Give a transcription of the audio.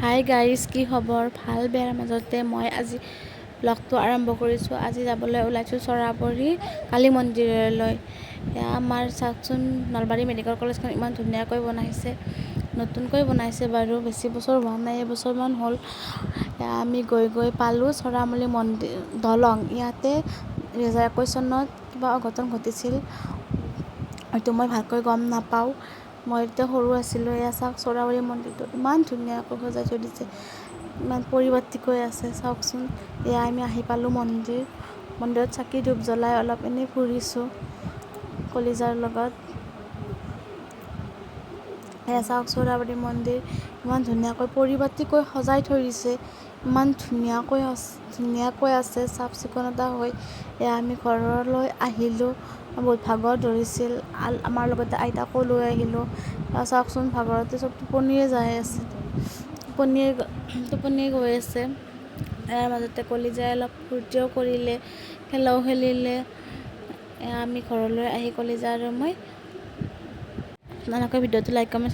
Hi guys, কি খবৰ? ভাল বেয়াৰ মাজতে মই আজি ব্লগটো আৰম্ভ কৰিছোঁ। আজি যাবলৈ ওলাইছোঁ চৰাবৰী কালী মন্দিৰলৈ। এয়া আমাৰ চাওকচোন, নলবাৰী মেডিকেল কলেজখন ইমান ধুনীয়াকৈ বনাইছে, নতুনকৈ বনাইছে বাৰু, বেছি বছৰ হোৱা নাই, এবছৰমান হ'ল। এয়া আমি গৈ গৈ পালোঁ চৰামলি মন্দিৰ দলং। ইয়াতে 2021 চনত কিবা অঘটন ঘটিছিল, হয়তো মই ভালকৈ গম নাপাওঁ, মই তেতিয়া সৰু আছিলোঁ। এয়া চাওক, চৰাবৰী মন্দিৰটো ইমান ধুনীয়াকৈ সজাই থৈ দিছে, ইমান পৰিপাটিকৈ আছে, চাওকচোন। এয়া আমি আহি পালোঁ মন্দিৰ। মন্দিৰত চাকি ধূপ জ্বলাই অলপ এনেই ফুৰিছোঁ কলিজাৰ লগত। এয়া চাওক, চৰাবৰী মন্দিৰ ইমান ধুনীয়াকৈ পৰিপাটিকৈ সজাই থৈ দিছে, ইমান ধুনীয়াকৈ ধুনীয়াকৈ আছে, চাফ চিকুণতা হৈ। এয়া আমি ঘৰলৈ আহিলোঁ, বহুত ভাগৰ ধৰিছিল। আমাৰ লগতে আইতাকো লৈ আহিলোঁ। চাওকচোন, ভাগৰতে চব টোপনিয়ে যাই আছে, টোপনিয়ে টোপনিয়ে গৈ আছে। ইয়াৰ মাজতে কলিজাই অলপ ফূৰ্তিও কৰিলে, খেলাও খেলিলে। এয়া আমি ঘৰলৈ আহি কলিজা আৰু মই। আপোনালোকে ভিডিঅ'টো লাইক, কমেণ্ট